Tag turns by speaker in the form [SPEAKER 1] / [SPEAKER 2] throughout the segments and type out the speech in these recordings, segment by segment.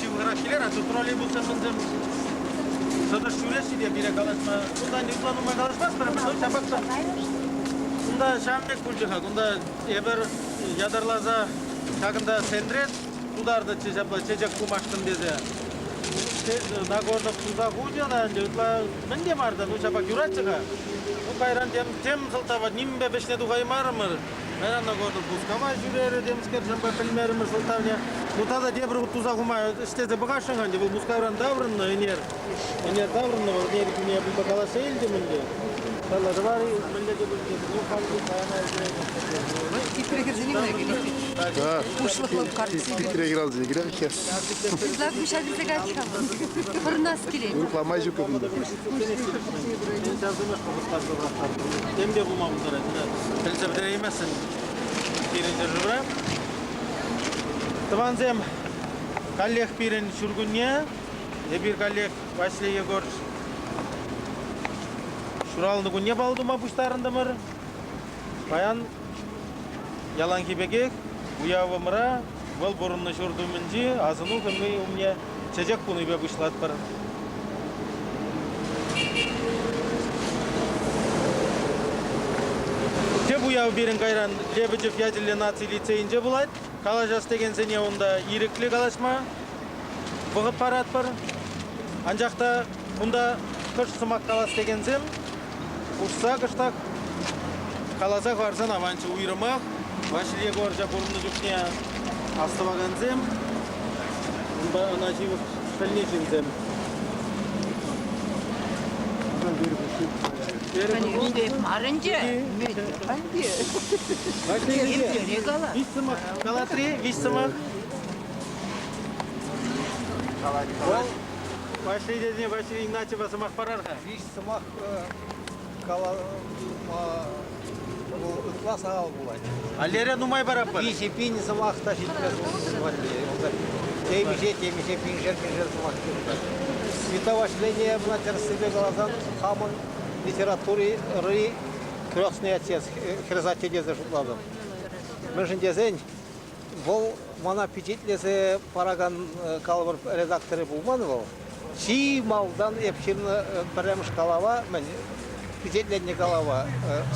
[SPEAKER 1] ҫывӑхрах килер, а троллейбуссем мӗнсем тӑтӑш ҫӳреҫҫӗ те пире калаҫма. Кунта ытла нумай калаҫмастпӑр, но ҫапах та кунта ҫавӑн пек пулчӗ-ха. Кунта эпир ятарласа ҫакӑнта сентре тутарнӑччӗ ҫапла чечек хумашкӑн тесе. Нагорнов туса хучӗ ӑна ӗнтӗ ытла мӗн те мар та, ну ҫапах юратчӗ-ха. Ну кайран тем, тем сӑлтава нимпе вӗҫне тухаймарӑмӑр. Кайран Нагорнов Мускава ҫӳрерӗ темскер, ҫавӑнпа пӗлмерӗмӗр сӑлтавне. Ну тата тепӗр хут туса хума ӗҫлесе пӑхасшӑн-ха ӗнтӗ. Вӑл Мускавран таврӑннӑ ӗнер. Ӗнер таврӑннӑ вӑл, ӗнер кунне унпа калаҫса илтӗм ӗнтӗ. Тӑвар-и, мӗнле те пулин, ну халь паяна
[SPEAKER 2] Хитре хӗрсене кӑна килет. Пуҫлӑхлӑ картси.
[SPEAKER 3] Хитре хӗралсене килет.
[SPEAKER 2] Ытла куҫа кӗрсе кайрӗ-ха вӑл. Пӑрӑнас килет.
[SPEAKER 3] Урӑхла май ҫук кунта.
[SPEAKER 1] Тем те пулма пултарать. Пӗлсе пӗтерейместӗн пирӗн ҫӗршывра. Тӑвансем, каллех пирӗн ҫуркунне. Эпир каллех Василий Егорович ҫуралнӑ кунне паллӑ тума пуҫтарӑнтӑмӑр. Паян яланхи пекех уявӑмӑра вӑл пурӑннӑ ҫурт умӗнчи асӑну хӑми умне чечек хунипе пуҫлатпӑр. Тӗп уяв пирӗн кайран Лебедев ячӗллӗ наци лицейӗнче пулать. Калаҫас текенсене унта ирӗклӗ калаҫма вӑхӑт паратпӑр. Анчах та кунта кӑшт сӑмах калас текенсем хушса кӑштах каласа хӑварсан аванччӗ. Уйрӑмах Василий Егоровича пурӑннӑ чухне астӑвакансем, унпа ӑна ҫывӑх пӗлнӗ ҫынсем.
[SPEAKER 2] Мар ӗнтӗ.
[SPEAKER 1] Виҫ сӑмах калатри, виҫ сӑмах. Ваҫлей тесен Василий Игнатьева сӑмах парар-ха.
[SPEAKER 4] Виҫ сӑмах калама ытла сахал пулать.
[SPEAKER 1] Аллере нумай паратпӑр.
[SPEAKER 4] 3000 сӑмах та ҫитмест валли. Темиҫе, темиҫе пиншер-пиншер сӑмах кирлӗ. Света Ваҫление мана тӗрӗссипе каласан хамӑн литературӑри крестный отец, хӗресатте тесе шутлатӑп. Мӗншӗн тесен Вӑл мана пичетлесе паракан калӑпӑр редакторӗ пулман вӑл. Чи малтан эп ҫырнӑ пӗрремӗш калава, мӗн, пичетленнӗ калава,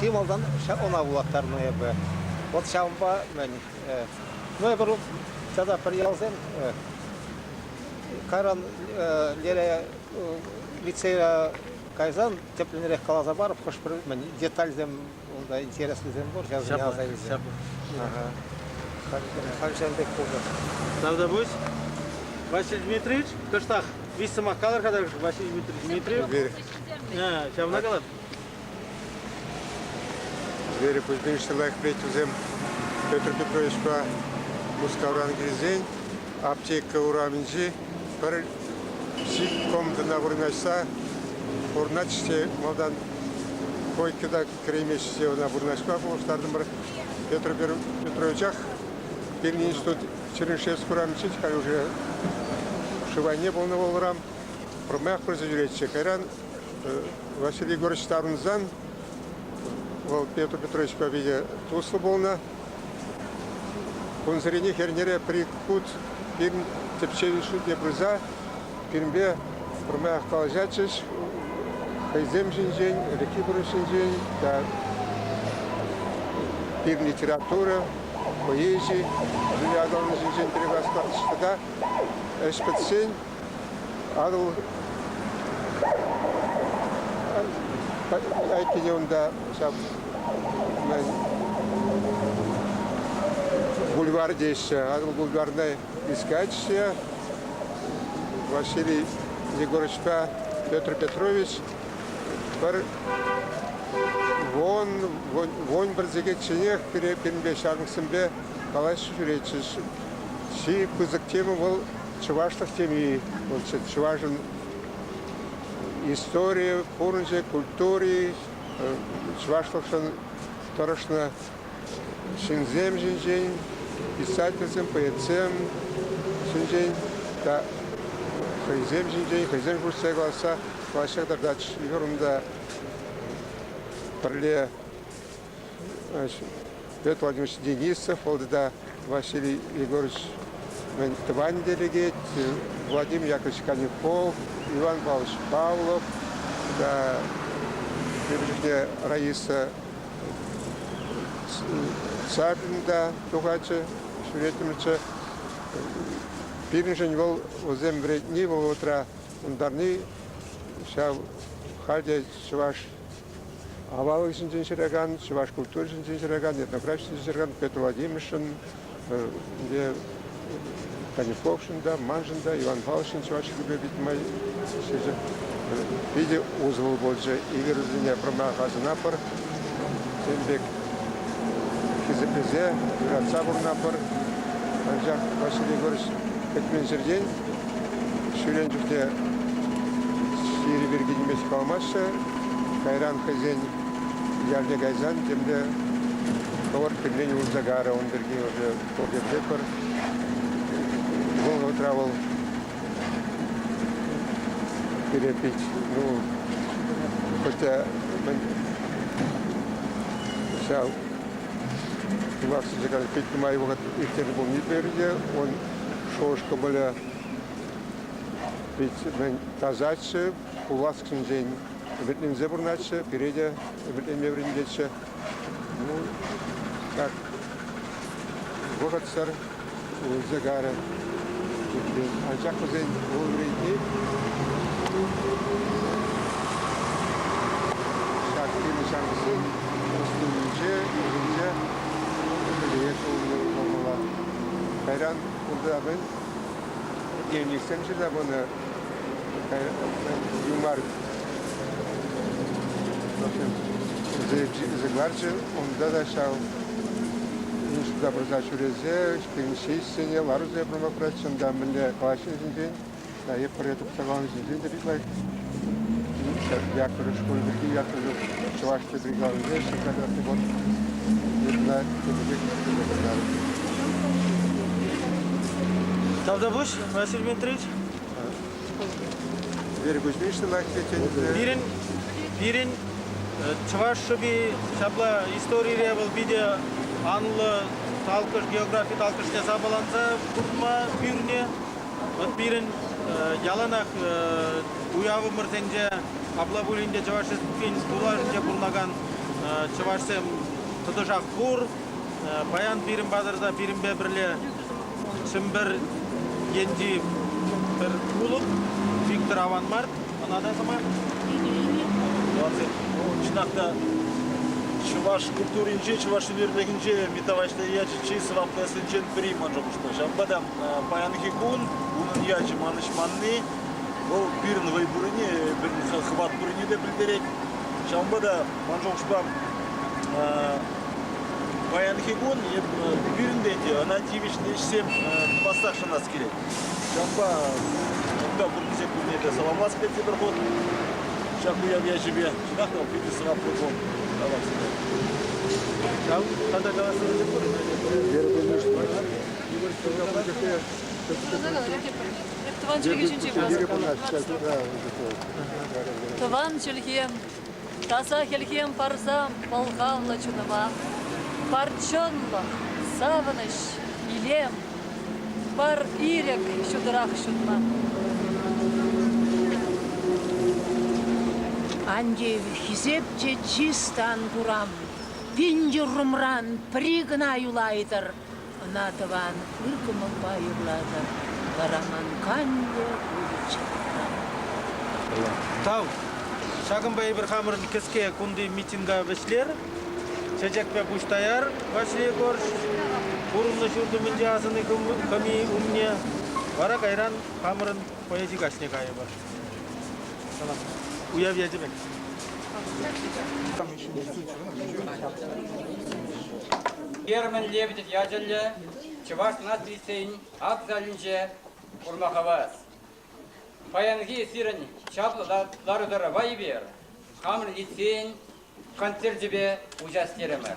[SPEAKER 4] чи малтан ӑна вулаттарнӑ эпӗ. Вот ҫавӑнпа мӗн, ну эпир тата пӗр ялсем кайран лере лицейра кайсан тӗплӗнрех каласа парӑп хӑш-пӗр мӗн детальсем Унта интереслисем пур, ҫавсене аса илсе. Халь ҫавӑн пек пултӑр.
[SPEAKER 1] Тавтапуҫ. Василий Дмитриевич, кӑштах виҫ сӑмах калӑр-ха та, Василий Дмитриевич Дмитриев. Ҫавна калап.
[SPEAKER 3] Вера Кузьминична лайӑх пӗлет Петр Петровичпа Мускавран килсен аптека урамӗнчи пӗр ҫип комнатӑна вырнаҫса пурӑнатчӗ те малтан койка та кӗреймест ӑна вырнаҫма пулӑштартӑмӑр. Петр Петровичах пирӗн институт Чернышевск урамӗнче халь уже шыв айне пулнӑ вӑл урам. Пӗрмаях пырса ҫӳретчӗ. Кайран Василий Егорович таврӑнсан вӑл Петр Петровичпа питӗ туслӑ пулнӑ. Кунсеренех эрнере пӗр-ик хут пирӗн тӗпчев институтне пырса пирӗнпе пӗрмаях калаҫатчӗҫ, хӑйсем ҫинчен, ӗлӗкхи пурнӑҫ ҫинчен, пирӗн литература, поэзи мӗнле аталанни ҫинчен пире каласа тата ӗҫ пӗтсен Атӑл айккине унта ҫав бульвар теҫҫӗ. Атӑл бульварне искатчӗ. Василий Егоровичпа Петр Петрович пӗр вон, вон пӗр сехетченех пире пирӗнпе ҫамрӑксемпе калаҫса ҫӳретчӗҫ. Чи пысӑк тема вӑл чӑвашлӑх теми. Вӑл чӑвашӑн историйӗ, пурнӑҫӗ, культури, чӑвашлӑхшӑн тӑрӑшнӑ ҫынсем ҫинчен, писательсем, поэтсем ҫинчен та хӑйсем ҫинчен, хӑйсем хушса каласа калаҫса кӑтартатчӗҫ. Эпир унта пӗрле Петр Владимирович Денисов, вӑл тата Василий Егорович. Тӑван делегет Владимир Яковлевич Канюков, Иван Павлович Павлов, тата тепӗр чухне Раиса Сафин та тухатчӗ, ҫӳреттӗмӗрччӗ. Пирӗншӗн вӑл вӗсем вӗрентни вӑхӑтра ӑнтарни ҫав халь те чӑваш аваллӑх ҫинчен ҫыракан, чӑваш культури ҫинчен ҫыракан, этнографи ҫинчен ҫыракан Петр Владимировичшӑн, Канюковшӑн та, маншӑн та, Иван Павловичшӑн чӑваш чӗлхипе пит нумай ҫырчӗ. Питӗ усӑллӑ пулчӗ. Эпир вӗсене пӗрмаях асӑнатпӑр. Тем пек хисеплесе, юратса пурӑнатпӑр. Анчах Василий Егорович кӗтмен ҫӗртен ҫӳрен чухне чирӗ пирки нимех каламаҫҫӗ. Кайран хӑйсен ялне кайсан темле хӑвӑрт пӗлмен улса карӗ ун пирки уже пурте пӗлетпӗр. Вӑл вӑхӑтра вӑл пире пит, ну, хотя мӗн ҫав Улахсенче пит нумай вӑхӑт ирттернӗ пулни те он шухӑш-кӑмӑлӗ пит мӗн тасатчӗ, пулас ҫынсен ӗмӗтленсе пурӑнатчӗ, пире те ӗмӗтленме вӗрентетчӗ. Ну, так вӑхӑтсӑр улӑхса карӗ. Анчах вӗсен вӑл вӗрентни ҫак пирӗн ҫамрӑксен ӑс-тӑнӗнче, ӑсӗнче ӗмӗрлӗхех пулмалла. Кайран унта мӗн дневниксем ҫырса пынӑ, юмар кӑларчӗ. Унта та ҫав института пырса ҫӳресе ҫеҫсене ларусем пама пыратчӗ. Унта мӗнле калаҫни ҫинчен, эп пӗрре тухса калани ҫинчен те пит лайӑх. Яковлев шкулӗ пирки Яковлев чӑваш пирки каланипе ҫырса кӑтартни пур. Ӑна тем пекех
[SPEAKER 1] Тавтапуҫ, Василий Дмитриевич.
[SPEAKER 3] Вера Кузьминична лайӑх тетен.
[SPEAKER 1] Пирӗн, пирӗн чӑваш шӑпи ҫапла историре вӑл питӗ анлӑ талкӑш, географи талкӑшне сапаланса пурӑнма пӳрнӗ. Вот пирӗн яланах уявӑмӑрсенче, апла пулин те Чӑваш Республикин тулашӗнче пурӑнакан чӑвашсем тӑтӑшах пур. Паян пирӗн патӑрта пирӗнпе пӗрле Чӗмпӗр енчи пӗр улӑп Виктор Аванмарт, ӑна та сӑмах.
[SPEAKER 5] Чӑнах та чӑваш культуринче, чӑваш ӳнерлӗхӗнче Митта Ваҫлей ячӗ чи сӑваплӑ ӗҫсенчен пӗри ман шухӑшпа. Ҫавӑнпа та паянхи кун унӑн ячӗ манӑҫманни, вӑл пирӗн вӑй пуррине, пирӗн хӑват пуррине те пӗлтерет. Ҫавӑнпа та ман шухӑшпа Паянхи кун пирӗнтен те ӑна тивӗҫлӗ ӗҫсем тӑвассах шанас килет. Ҫавӑнпа унта пурнӑҫа пурне те саламлас килет тепӗр хут. Ҫак уяв ячӗпе чӑнах та питӗ сӑваплӑ кун. Тавах сире.
[SPEAKER 1] Ҫав тата калас пур.
[SPEAKER 6] Тӑван чӗлхе ҫинчен калас. Тӑван чӗлхем Таса хӗлхем парсам пӑлхавлӑ чунӑма. Пар чӑнлӑх, савӑнӑҫ, илем, пар ирӗк ҫутӑрах ҫутма.
[SPEAKER 7] Ан тив, хисеп те чыс та ан курам, пин юррӑмран пӗри кӑна юлайтӑр. Ӑна тӑван ыр кӑмӑлпа юрлатӑр, вара ман канлӗ пулӗччӗ тӑпрам.
[SPEAKER 1] Тав. Ҫакӑнпа эпир хамӑрӑн кӗске кунти митинга вӗҫлер. Чечекпе пуҫ таяр, Василий Егорович. Пурӑннӑ ҫурт умӗнче асӑннӑ хӑми умне. Вара кайран хамӑрӑн поэзи каҫне кайӑпӑр. Салам. Уяв ячӗпе.
[SPEAKER 8] Герман Лебедев ячӗллӗ Чӑваш наци лицейӗн акт залӗнче курма хавас. Паянхи сирӗн чаплӑ лару-тӑрӑва эпир хамӑр лицейӗн концерчӗпе уҫас терӗмӗр.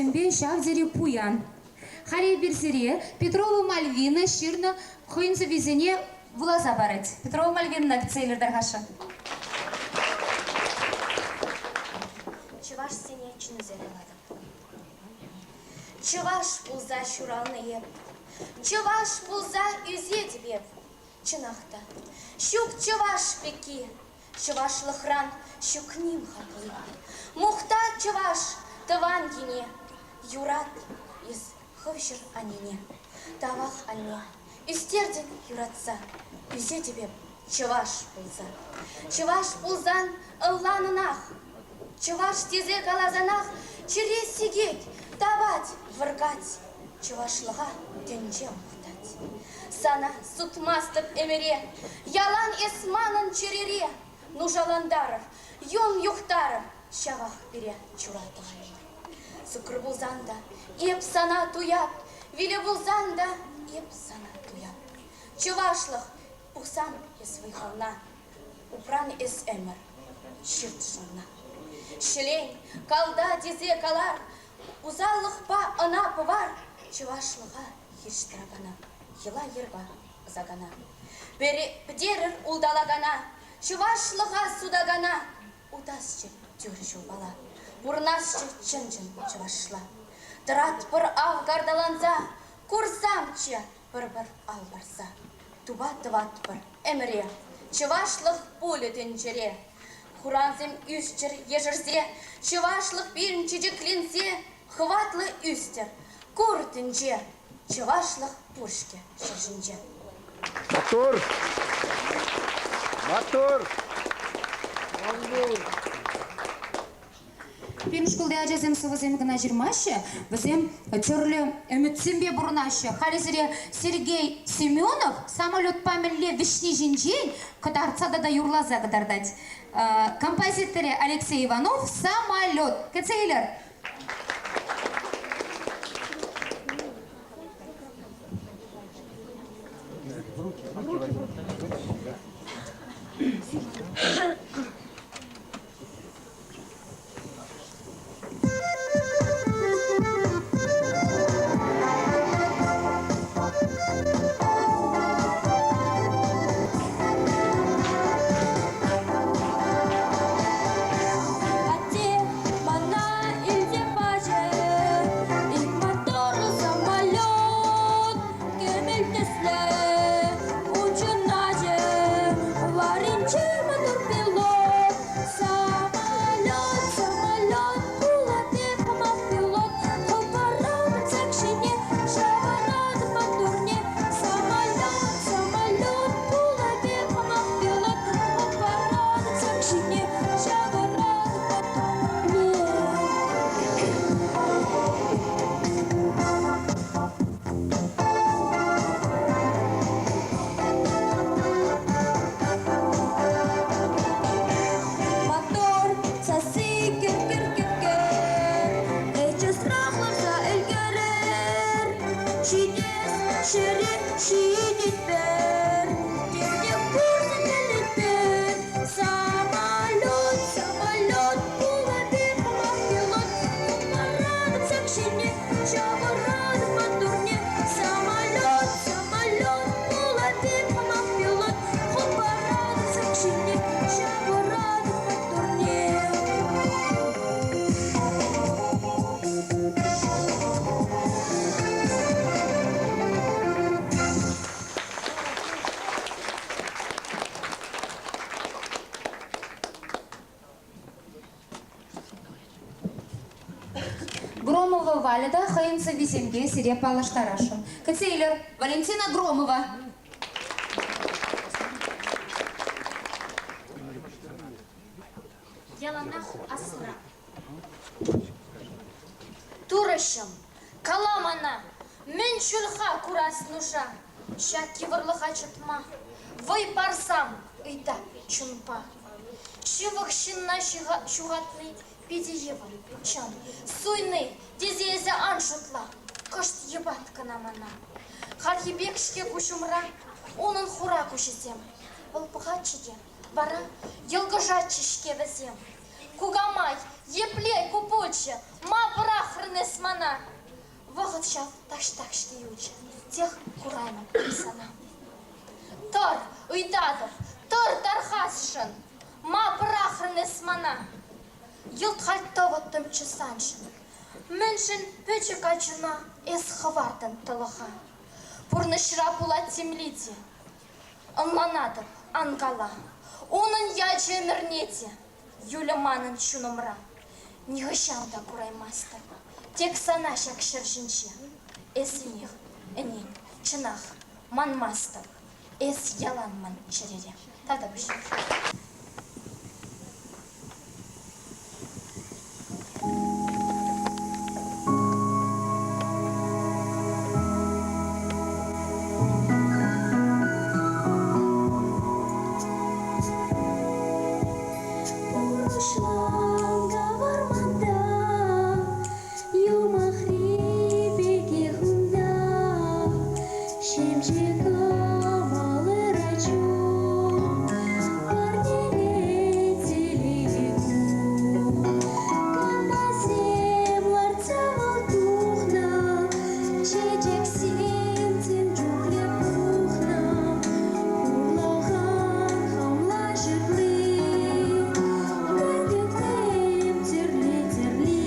[SPEAKER 9] сӑвӑсемпе ҫав тери пуян. Халӗ эпир сире Петрова Мальвина ҫырнӑ хӑйӗн сӑввисене вуласа парать. Петрова Мальвина кӗтсе илӗр тархасшӑн.
[SPEAKER 10] Чӑвашсене чӗнсе калатӑп. Чӑваш пулса ҫуралнӑ эп, чӑваш пулса ӳсетӗп эп. Чӑнах та, ҫук чӑваш пекки, чӑвашлӑхран ҫук ним хакли. Мухта чӑваш тӑван ене, юрат эс хӑв ҫӗр-аннене. Тавах, анне, ӳстертӗн юратса, ӳсетӗп эп чӑваш пулса. Чӑваш пулсан ӑнланӑнах, чӑваш тесе каласанах чӗре сикет, тапать, вӑркать, чӑвашлӑха тӗнче мухтать. Сана сутмастӑп ӗмӗре, ялан эс манӑн чӗрере. Нушалантарӑр, юн юхтарӑр, ҫавах пире чура тӑваймӑр. Суккӑр пулсан та эп сана туяп, вилӗ пулсан та эп сана туяп. Чӑвашлӑх пухсан эс вӑй-хална, упран эс ӗмӗр ҫырт шӑлна. Ҫӗлен, калта тесе калар, усаллӑхпа ӑна пӑвар, чӑвашлӑха хирӗҫ тӑракана, йӑла-йӗрпа пӑсакана. Пӗтерӗр улталакана, чӑвашлӑха сутакана, утасчӗ тӳрӗ ҫулпала, пурӑнасчӗ чӑн-чӑн чӑвашла. Тӑратпӑр ав карталанса, курсамччӗ пӗр-пӗр ал парса. Тупа тӑватпӑр ӗмӗре, чӑвашлӑх пулӗ тӗнчере. Хурансем ӳсчӗр ешӗрсе, чӑвашлӑх пирӗн чечекленсе, хӑватлӑ ӳстӗр, кур тӗнче, чӑвашлӑх пур-ҫке ҫӗр ҫинче.
[SPEAKER 11] Маттур! Маттур!
[SPEAKER 9] Пирӗн шкулти ачасем сӑвӑсем кӑна ҫырмаҫҫӗ, вӗсем тӗрлӗ ӗмӗтсемпе пурӑнаҫҫӗ. Халӗ сире Сергей Семенов самолетпа мӗнле вӗҫни ҫинчен кӑтартса тата юрласа кӑтартать. Композиторӗ Алексей Иванов «Самолет». Кӗтсе илӗр.
[SPEAKER 12] Атте мана илсе пачӗ ик моторлӑ самолет, кӗмӗл тӗслӗ ун ҫуначӗ, варринче маттур пилот. Самолет, самолет, пулать хама пилот, хӑпаратӑп сак ҫине, ҫавӑратӑп маттурне. Самолет, самолет, пулать хама пилот, хӑпаратӑп сак ҫине, ҫавӑратӑп маттурне. Мотор сасси кӗр-кӗр-кӗр-кӗр, часрах ларса ӗлкӗрер. Ҫитес ҫӗре ҫитетпӗр, килте пурте тӗлӗтпӗр. Самолет, самолет, пулать хамах пилот. Хӑпаратӑп сак ҫине, ҫавӑратӑп моторне. Самолет, самолет, пулать хамах пилот. Хӑпаратӑп сак ҫине, ҫавӑратӑп моторне.
[SPEAKER 9] Громова Валя та хӑйӗн сӑввисемпе сире паллаштарасшӑн. Кӗтсе илӗр, Валентина Громова.
[SPEAKER 10] Яланах асра. Турӑҫӑм, кала мана, мӗн чуль-ха курас нуша? Ҫак йывӑрлӑха чӑтма вӑй парсам, ыйтап чунпа. Ҫывӑх ҫынна ҫухатни питӗ йывӑр, чӑн. Суйни тесе эсӗ ан шутла, кӑшт йӑпат кӑна мана. Хальхи пек-ҫке куҫӑмра унӑн хура куҫӗсем. Вӑл пӑхатчӗ те, вара йӑлкӑшатчӗ-ҫке вӗсем. Кукамай, епле ку пулчӗ, ма пӑрахрӑн? пӑрахрӑн эс мана? Вӑхӑт ҫав таҫтах-ҫке юлчӗ, тех кураймӑп сана. Тӑр, ыйтатӑп, тӑр тархасшӑн, ма пӑрахрӑн эс мана? Йӑлт халь тӑвӑттӑмччӗ саншӑн. Мӗншӗн пӗчӗк ачуна эс хӑвартӑн тӑлӑха? Пурнӑҫра пулать темле те. Ӑнланатӑп, ан кала. Унӑн ячӗ ӗмӗрне те Юля манӑн чунӑмра. Нихӑҫан та кураймастӑп. Тек сана ҫак ҫӗр ҫинче. Эсӗнех, ӗнен, чӑнах, манмастӑп. Эс ялан ман чӗрере. Тавтапуҫ.
[SPEAKER 12] Пурӑшланкӑ вӑрманта юмахри пекех унта ҫемҫе кӑмӑл ырӑ чун парнелет телей кун. Кӑмпасем лартса вӑл тухнӑ, чечексем тем чухлӗ пухнӑ, хурлӑхан хӑмла ҫырли, кайӑксем тӗрле-тӗрли.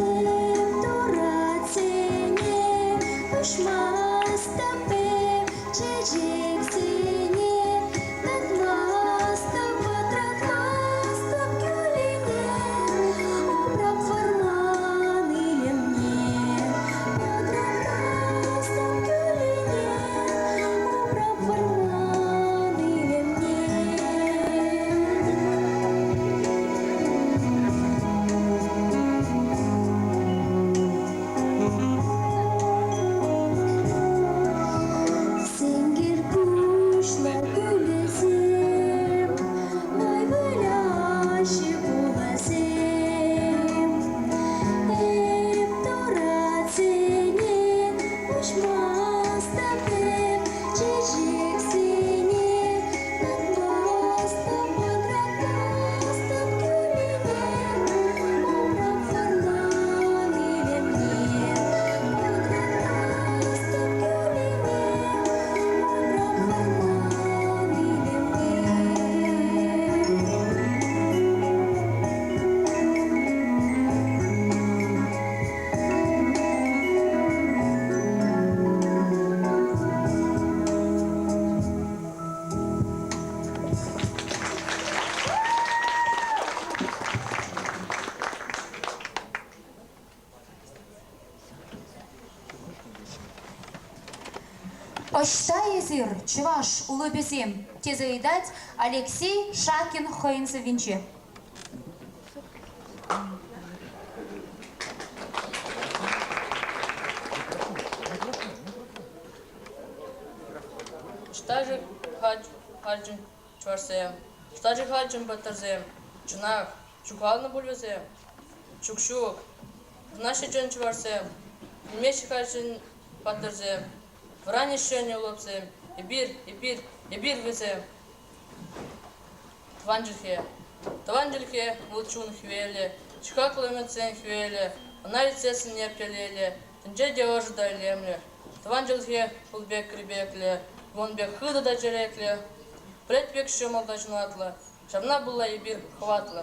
[SPEAKER 12] Эп туратсене уҫмастӑп, эп чечексене татмастӑп, пӑтратмастӑп кӳлӗне, упрап вӑрман илемне. Пӑтратмастӑп кӳлӗне, упрап вӑрман илемне. Сенкер куҫлӑ кӳлӗсем, вӑй выляҫҫӗ пулӑсем. Эп туратсене уҫмастӑп, эп чечексене татмастӑп, пӑтратмастӑп кӳлӗне, упрап вӑрман илемне. Пӑтратмастӑп кӳлӗне, упрап вӑрман илемне.
[SPEAKER 9] Ӑҫта эсир, чӑваш улӑпӗсем? тесе ыйтать Алексей Шакин хӑйӗн сӑввинче.
[SPEAKER 11] Ӑҫта-ши халь чӑвашсем? Ӑҫта-ши халь чӑн паттӑрсем? Чӑнах, ҫухалнӑ пуль вӗсем? Ҫук-ҫук, пурӑнаҫҫӗ чӑн чӑвашсем, вилмеҫҫӗ халь чӑн паттӑрсем. Вӑранӗҫ ҫӗнӗ улӑпсем, эпир, эпир, эпир вӗсем. Тӑван чӗлхе. Тӑван чӗлхе вӑл чун хӗвелӗ, чи хаклӑ ӗмӗтсен хӗвелӗ, ӑна илтсессӗн эп телейлӗ, тӗнче те ӑшӑ та илемлӗ. Тӑван чӗлхе пыл пек кӗрпеклӗ, вӑн пек хытӑ та чӗреклӗ, пӗлӗт пек ҫӑмӑл та ҫунатлӑ, ҫавна пула эпир хӑватлӑ.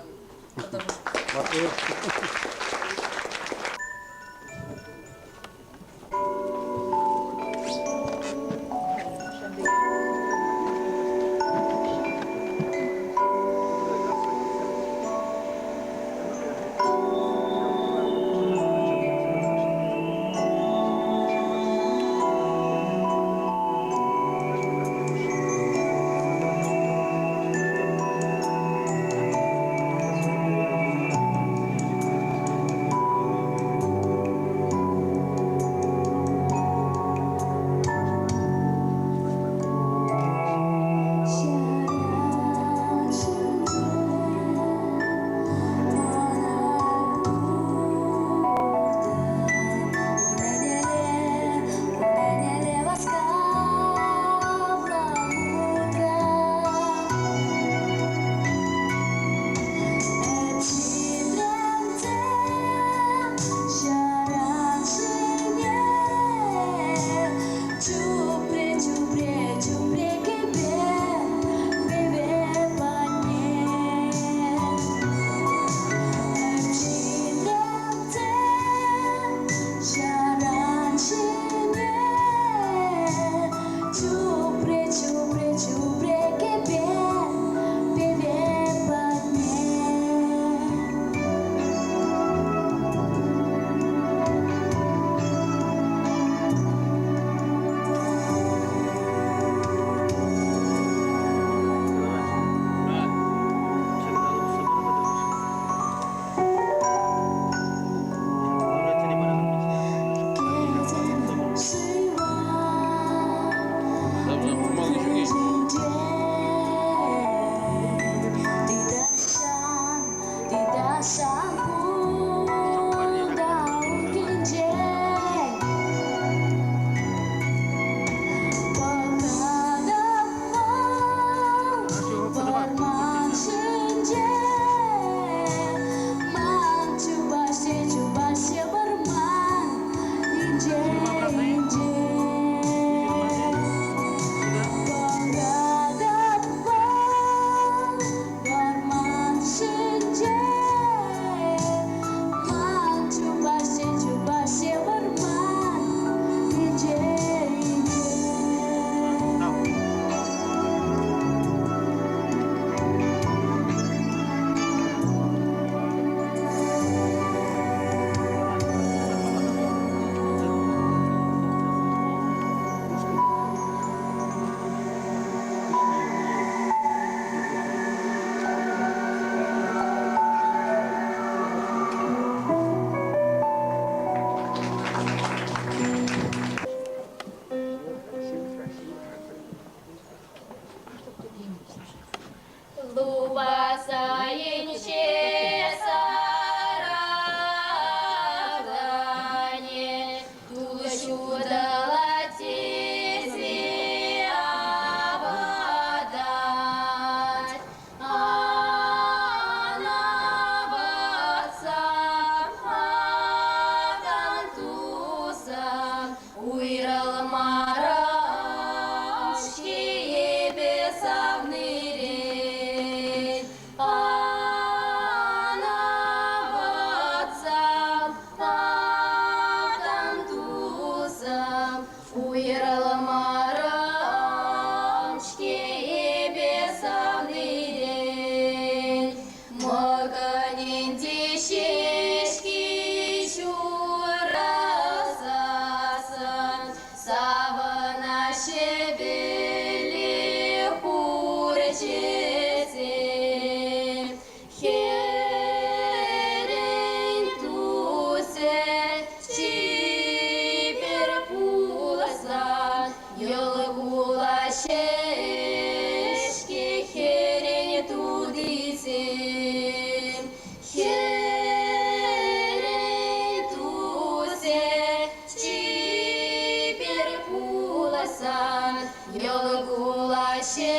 [SPEAKER 12] Йӑл кулаҫҫӗ-ҫке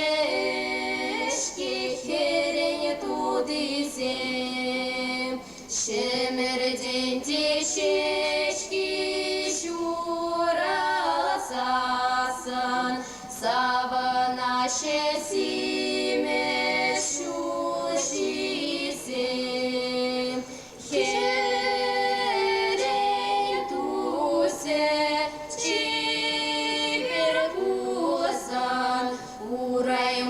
[SPEAKER 12] хӗрӗн тутисем. Ҫӗмӗртен те ҫеҫки ҫуралсассӑн савӑнаҫҫӗ симӗс ҫулҫисем. Хӗрен тусӗ чипер пулсан, урай.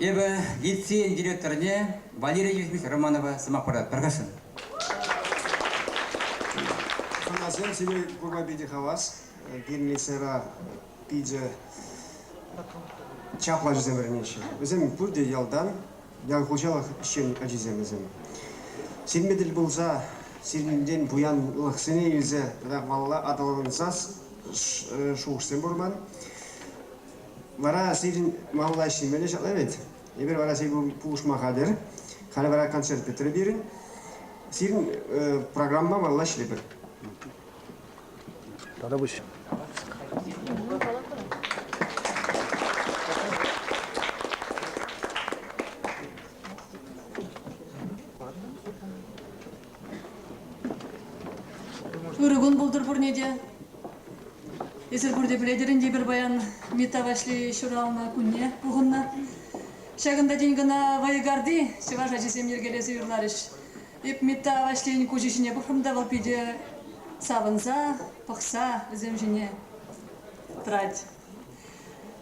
[SPEAKER 8] Эпӗ лицейӗн директорне Валерий Ефимович Романова сӑмах паратӑп. Пӗр-хашӑн.
[SPEAKER 13] Хӑнасем сире курма питӗ хавас. Пирӗн лицейра питӗ чаплӑ ачасем вӗренеҫҫӗ. Вӗсем пурте ялтан, ял хуҫалӑх ӗҫчен ачисем вӗсем. Сирме тӗл пулса сирӗнтен пуянлӑхсене илсе тата малалла аталанса шухӑшсем пур ман. Вара сирӗн малалла ӗҫлемелле ҫапла вӗт. Эпир вара сире пулӑшма хатӗр. Халӗ вара концерт пӗтрӗ пирӗн. Сирӗн программа малалла ӗҫлепӗр.
[SPEAKER 5] Тата пуҫ.
[SPEAKER 6] Ырӑ кун пултӑр пурне те. Эсир пурте пӗлетӗр ӗнтӗ эпир паян Митта Ваҫлей ҫуралнӑ кунне пухӑннӑ. Ҫакӑнта тин кӑна Вӑйӑкарти чӑваш ачисем йӗркелесе юрларӗҫ. Эп Митта Ваҫлейӗн куҫӗ ҫине пӑхрӑм та вӑл питӗ савӑнса, пӑхса вӗсем ҫине тӑрать.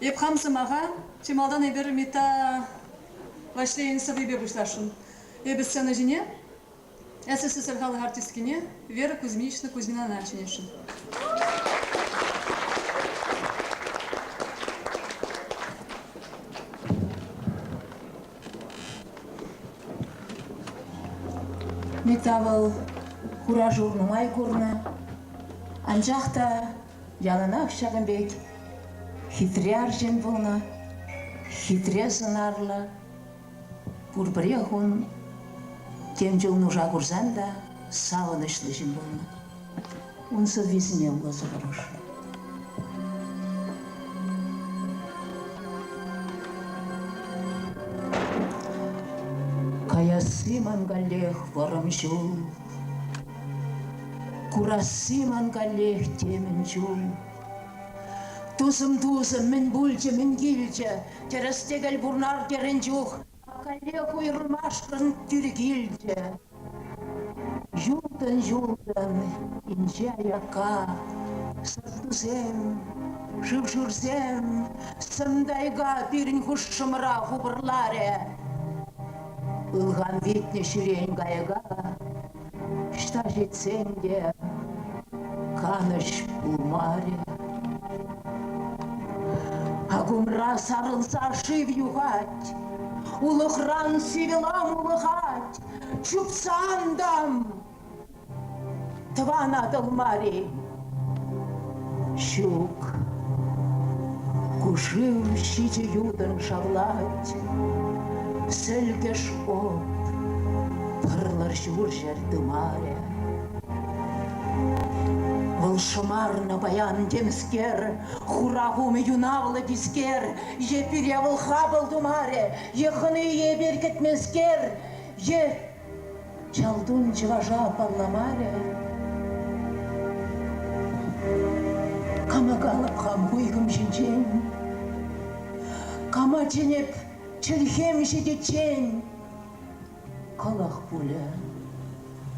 [SPEAKER 6] Эп хам сӑмаха чи малтан эпир Митта Ваҫлейӗн сӑввипе пуҫласшӑн. Эпӗ сцена ҫине СССР халӑх артисткине Вера Кузьминична Кузьминана чӗнесшӗн.
[SPEAKER 7] Митта вӑл хура-шур нумай курнӑ, анчах та яланах ҫакӑн пек хитре арҫын пулнӑ, хитре сӑнарлӑ, Пурпӗрех ун тем чул нуша курсан та савӑнӑҫлӑ ҫын пулнӑ. Ун сӑввисене вуласа тӑрӑшнӑ. Каясси ман каллех вӑрӑм ҫул, Курасси ман каллех темӗн чул. Тусӑм, тусӑм, мӗн пулчӗ, мӗн килчӗ? Тӗрӗс-тӗкел пурнар терӗн чух каллех уйрӑлмашкӑн тӳр килчӗ. Юлтӑн-юлтӑн инҫе аякка сӑрт-тусем, шыв-шурсем, сӗм тайга пирӗн хушшӑмӑра хупӑрларӗ. Ылхан витнӗ ҫӳрен кайӑка ӑҫта ҫитсен те канӑҫ пулмарӗ. Акумра сарӑлса шыв юхать, улӑхран сивӗ лам улӑхать, чупса антӑм. Тӑван Атӑл мар-и? Ҫук, ку шыв ҫичӗ ютӑн шавлать, сӗлкӗш от, пӑрлӑр ҫурҫӗр тымарӗ. Вӑл шӑмарнӑ паян темскер, хура хумӗ юнавлӑ тискер, е пире вӑл хапӑл тумарӗ, е хӑни эпир кӗтменскер, е Чалтун чӑваша палламарӗ. Кама калӑп хам хуйхӑм ҫинчен? Кама чӗнеп чӗлхем ҫитиччен? Кӑлӑх пулӗ,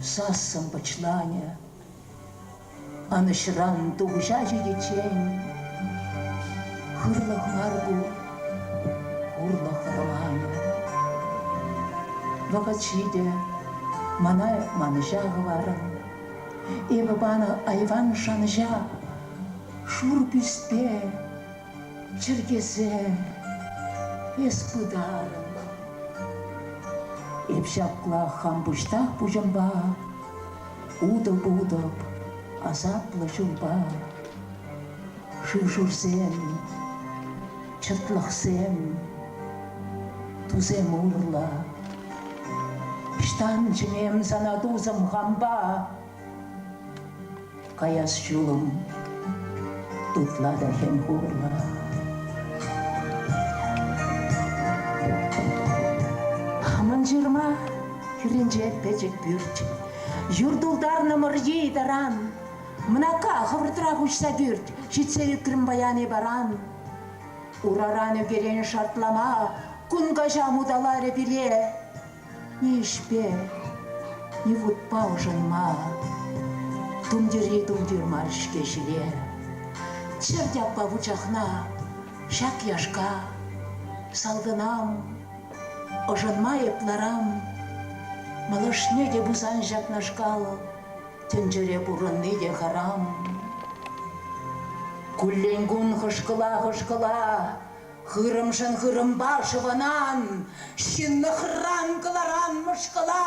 [SPEAKER 7] сассӑм пӑчланӗ. Анӑҫран тухӑҫа ҫитиччен хырлӑх мар ку, хурлӑх вӑрманӗ. Вӑхӑт ҫитӗ, мана манӑҫа хӑварӑн. Эпӗ панӑ айван шанӑҫа шур пӳспе чӗркесе эс пытарӑн. Эп ҫапла хам пуҫтах пуҫӑмпа Утӑп-утӑп асаплӑ ҫулпа Шыв-шурсем, чӑтлӑхсем, тусем урлӑ. Ӑҫтан чӗнем сана тусӑм хампа? Каяс ҫулӑм ытла та хӗн-хурлӑ. Мӑн ҫырма хӗрринче пӗчӗк пӳрт. Юр тултарнӑ мӑрье таран. Мӑнакка хӑвӑртрах уҫса кӳрт, ҫитсе ӳкрӗм паян эп аран. Ураран ӳкерен шартлама кун каҫа муталарӗ пире. Ни ӗҫпе, ни вутпа ӑшӑнма, тумтирри тумтир мар-ҫке ҫиле. Чӗрт аппа вучахна, ҫак яшка, салтӑнам. Ӑшӑнма эп ларам, малашне те пулсан ҫакнашкал тӗнчере пурӑнни те харам. Куллен-кун хӑшкӑла-хӑшкӑла хырӑмшӑн хырӑмпа шӑвӑнан, ҫынлӑхран кӑларан мӑшкӑла,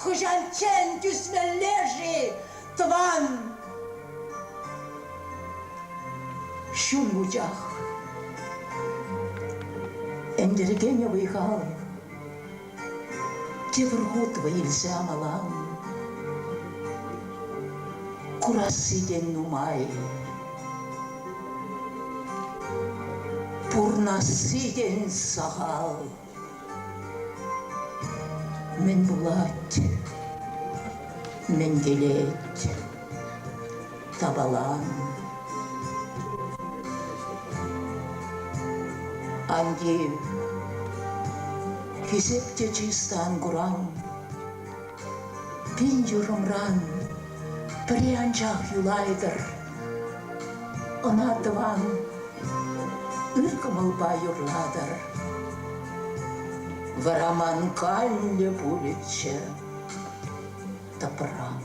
[SPEAKER 7] хӑҫанччен тӳсмелле-ши, тӑван? Ҫун вучах. Ӗнтӗркенӗ вӑй-хал тепӗр хут вӑй илсе амалан. Курасси тен нумай. Пурнасси тен сахал. Мӗн пулать, мӗн килет, тапалан. Ан тив, хисеп те чыс та ан куран, Пин юрӑмран пӗри анчах юлайтӑр. Ӑна тӑван ыр кӑмӑлпа юрлатӑр. Вара ман каллӗ пулӗччӗ тӑпрам.